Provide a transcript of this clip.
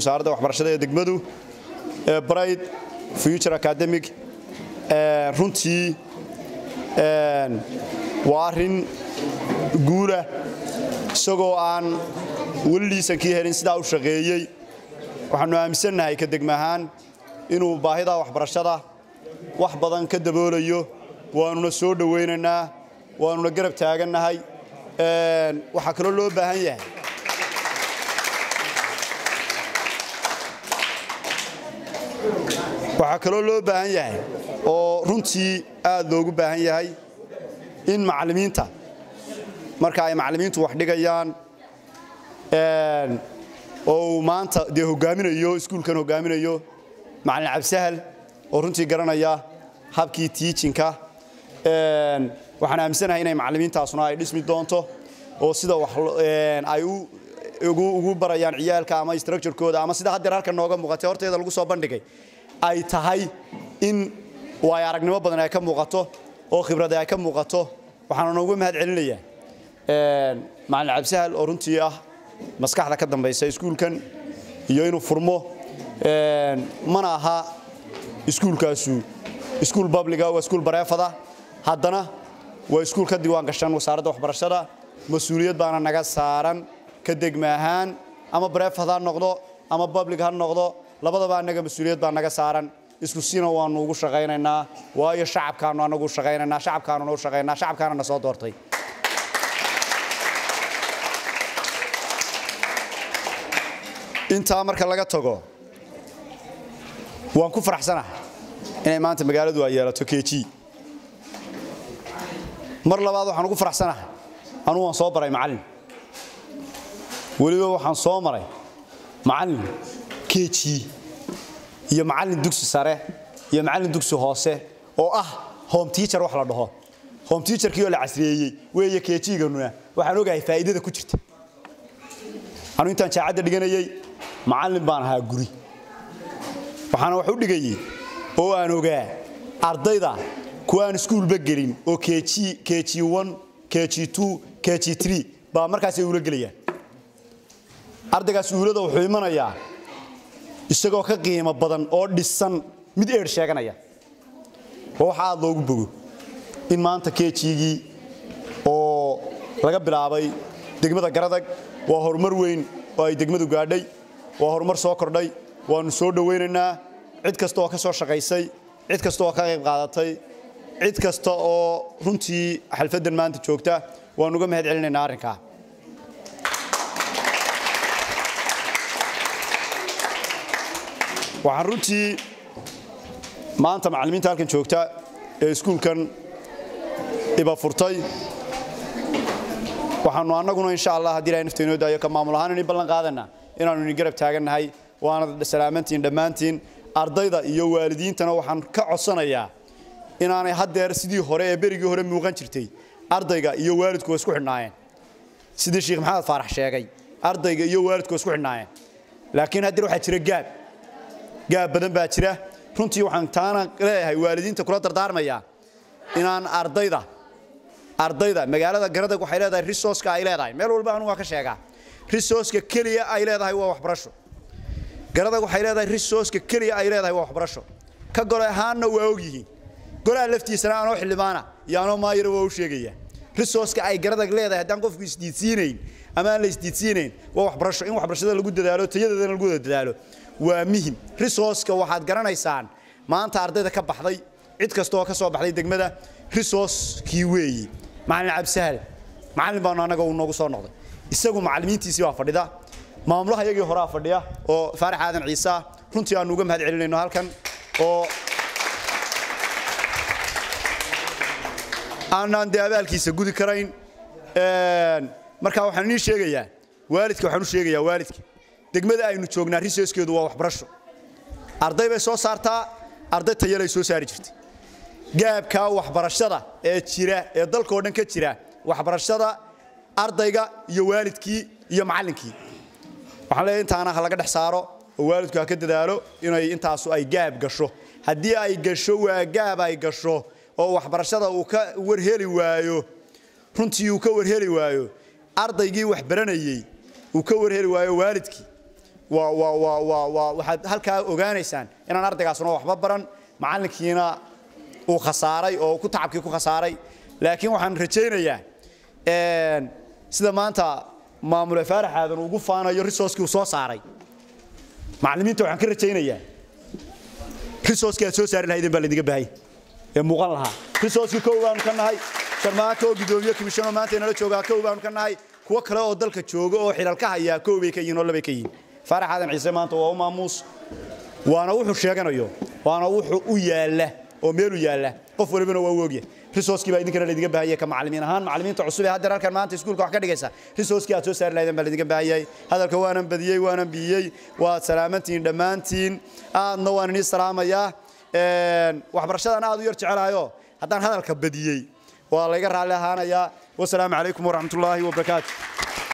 Wasaaradda waxbarashada ee degmadu ee Bright Future Academic. Runtii waa arrin guula, isagoo aan weli liisankii helin sidaa u shaqeeyey. Waxaanu aaminsannahay ka degma ahaan inuu baahida waxbarashada wax badan ka daboolayo, waanuna soo dhowaynaynaa, waanuna garab taagannahay. Waxaa kaloo loo baahan yahay waxaa kaloo loo baahan yahay oo runtii aad loogu baahan yahay in macallimiinta, marka ay macallimiintu wax dhigayaan oo uu maanta dee hogaaminayo iskuulkan, hogaaminayo macallin Cabsahal oo runtii garanaya habkii teachingka, waxaan aaminsanahay inay macallimiintaasuna ay dhismi doonto oo sida wax ay ugu barayaan ciyaalka ama structure-kooda ama sida haddeer halkan nooga muuqatay, horteeda lagu soo bandhigay, ay tahay in waayo aragnimo badan ay ka muuqato oo khibrad ay ka muuqato. Waxaana noogu mahad celinayaa macallin Cabsahal oo runtii ah maskaxda ka dambaysa iskuulkan iyo inuu furmo. Mana aha iskuulkaasu iskuul public-ga, waa iskuul private-a, haddana waa iskuul ka diiwaan gashan wasaaradda waxbarashada. Mas-uuliyad baana naga saaran ka degma ahaan, ama private ha noqdo ama public ha noqdo, labadaba annaga mas-uuliyad baa naga saaran. Isku sina waanu ugu shaqaynaynaa, waayo shacabkaanu anagu shaqaynaynaa, shacabkaanu u shaqaynaa, shacabkaana na soo doortay. Intaa marka laga tago, waan ku faraxsanahay inay maanta magaaladu ay yeelato KG. Mar labaad waxaan ugu faraxsanahay, anugu waan soo baray macallin, weliba waxaan soo maray macallin KG iyo macallin dugsi sare iyo macallin dugsi hoose oo ah home teacher. Wax la dhaho home teacherkii oo la casriyeeyey weeye KG-ganuna. Waxaan ogahay faa'iidada ku jirta. Anu intaan jaacadda dhiganayay macallin baan ahaa guri, waxaana wax u dhigayey oo aan ogaa ardayda kuwa aan iskuulba gelin oo KG, KG1, KG2, KG3 baa markaas ay ula gelayaan. Ardaygaas uulada wuxuu imanayaa isagoo ka qiimo badan oo dhisan mid eer sheeganaya. Waa waxa aad loogu bogo in maanta KG-gii oo laga bilaabay degmada Garadag. Waa horumar weyn oo ay degmadu gaadhay, waa horumar soo kordhay. Waanu soo dhowaynaynaa cid kasta oo ka soo shaqaysay, cid kasta oo ka qayb qaadatay, cid kasta oo runtii xalfaddan maanta joogta. Waanu uga mahad celinaynaa arrinkaa. Waxaan runtii maanta macallimiinta halkan joogta ee iskuulkan iba furtay, waxaanu annaguna insha Allah, haddii Ilahay nafta inoo daayo, ka maamul ahaan ini ballan qaadanaa inaanu idin garab taagannahay. Waana salaamantiin dhammaantiin. Ardayda iyo waalidiintana waxaan ka codsanayaa inaanay haddeer sidii hore ee berigii hore muuqan jirtay. Ardayga iyo waalidku waa isku xidhnaayeen, sidii Sheekh Maxamed Faarax sheegay, ardayga iyo waalidku waa isku xidhnaayeen, laakiin haddeer waxaa jira gaab badan baa jira. Runtii waxaan taana leeyahay, waalidiinta kula dardaarmayaa inaan ardayda magaalada Garadag waxay leedahay resource-ka ay leedahay meel walba anigu waa ka sheegaa, resource-ka keliya ay leedahay waa waxbarasho. Garadag waxay leedahay resource-ka keliya ay leedahay waa waxbarasho. Ka gole ahaanna waa og yihiin, golaha laftiisana anoo xildhibaana iyo anoo maayira waa u sheegaya resource-ka ay Garadag leedahay. Haddaan qofku isdiidsiinayn ama aan la isdiidsiinayn, waa waxbarasho. In waxbarashada lagu dadaalo, tayadeedana lagu wada dadaalo, waa muhim. Resource-ka waxaad garanaysaan maanta ardayda ka baxday, cid kasta oo ka soo baxday degmada, resource-kii weeyi. Macallin Cabsahal macallin baanu annaga uu noogu soo noqday isagu, macallimiintiisii baa fadhida, maamulaha iyagii horaa fadhiya oo Faarax Aadan Ciise, runtii aanu uga mahad celinayno halkan oo aanaan dee abaalkiisa gudi karayn. Marka waxaan inii sheegayaa waalidka, waxaan u sheegayaa waalidka, degmada aynu joognaa resource-keedu waa waxbarasho. Arday bay soo saartaa, arday tayalay soo saari jirtay. Gap-ka waxbarashada ee jira ee dalkoo dhan ka jira, waxbarashada ardayga iyo waalidkii iyo macallinkii, waxaan leeyahay intaana ha laga dhex saaro oo waalidku ha ka dadaalo inay intaasu ay gap gasho. Haddii ay gasho, waa gap ay gasho oo waxbarashada uu ka warheli waayo, runtii uu ka warheli waayo ardaygii wax baranayey, uu ka warheli waayo waalidkii. Waa waa waa waa waa waxaad halkaa ogaanaysaan inaan ardaygaasuna waxba baran, macallinkiina uu khasaaray oo ku tacabkii ku khasaaray. Laakiin waxaan rajaynayaa sida maanta maamule Faarax Aadan ugu faanayo resource-kii uu soo saaray, macallimiinta waxaan ka rajaynayaa resource-kii aad soo saari lahaydeen baa laydinga baahanya ee muuqan lahaa. Resource-kii kow baanu ka nahay, Sharmaako oo gudoomiye commission oo maanta inala joogaa kow baanu ka nahay, kuwo kale oo dalka jooga oo xilal ka hayaa kow bay ka yihiin oo labay ka yihiin. Faarax Aadan Ciise maanta waa u maamuus, waana wuxuu sheeganayo, waana wuxuu u yaalla oo meelu yaalla, qof walibana waa u ogyahay. Resource-kii baa idinkana laydinga baahanyay ka macallimiin ahaan. Macallimiinta cusub ee haddeer halkan maanta iskuulka wax ka dhigaysa, resource-kii aad soo saari lahaydeen baa laydinga baahanyay. Hadalka waanan badiyey, waanan biyey. Waad salaamantihiin dhammaantiin, aadna waan inii salaamayaa. Waxbarashadan aad u yar jecelahayo, haddaan hadalka badiyey waa layga raalli ahaanayaa. Wasalaamu calaykum waraxmatullaahi wabarakaatu.